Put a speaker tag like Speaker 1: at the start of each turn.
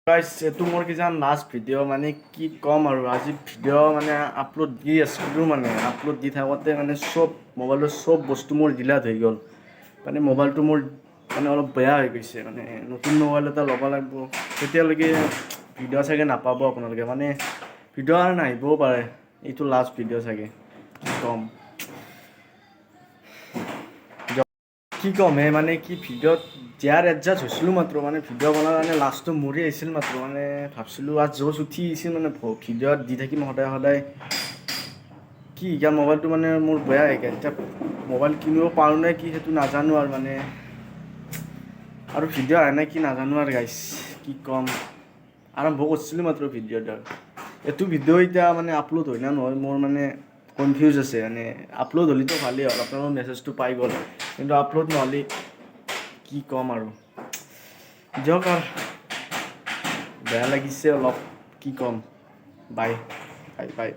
Speaker 1: গাইছ, এইটো মোৰ কিজান লাষ্ট ভিডিঅ'। মানে কি ক'ম আৰু, আজি ভিডিঅ' মানে আপলোড দি আছিলোঁ, মানে আপলোড দি থাকোঁতে মানে চব মোবাইলৰ চব বস্তু মোৰ ডিলিট হৈ গ'ল। মানে মোবাইলটো মোৰ মানে অলপ বেয়া হৈ গৈছে। মানে নতুন মোবাইল এটা ল'ব লাগিব। তেতিয়ালৈকে ভিডিঅ' চাগে নাপাব আপোনালোকে। মানে ভিডিঅ' আৰু নাহিবও পাৰে। এইটো লাষ্ট ভিডিঅ' চাগে। কি ক'ম, কি ক'ম হে, মানে কি ভিডিঅ'ত দিয়াৰ এডজাষ্ট হৈছিলোঁ মাত্ৰ, মানে ভিডিঅ' বনাৰ কাৰণে লাষ্টটো মৰি আহিছিল মাত্ৰ। মানে ভাবছিলোঁ আৰু জোচ উঠি আহিছিল, মানে ভিডিঅ'ত দি থাকিম সদায় সদায়। কি এতিয়া মোবাইলটো মানে মোৰ বেয়া হৈ গ'ল। এতিয়া মোবাইল কিনিব পাৰোঁ নে কি, সেইটো নাজানো আৰু। মানে আৰু ভিডিঅ' আহে নে কি নাজানো আৰু। গাইছ, কি ক'ম, আৰম্ভ কৰিছিলোঁ মাত্ৰ ভিডিঅ'টো। আৰু এইটো ভিডিঅ' এতিয়া মানে আপলোড হয় না নহয়, মোৰ মানে কনফিউজ আছে। মানে আপলোড হ'লেতো ভালেই হ'ল, আপোনালোকৰ মেছেজটো পাই গ'ল। কিন্তু আপলোড নহ'লে কি ক'ম আৰু, দিয়ক আৰু, বেয়া লাগিছে অলপ, কি ক'ম। Bye bye bye.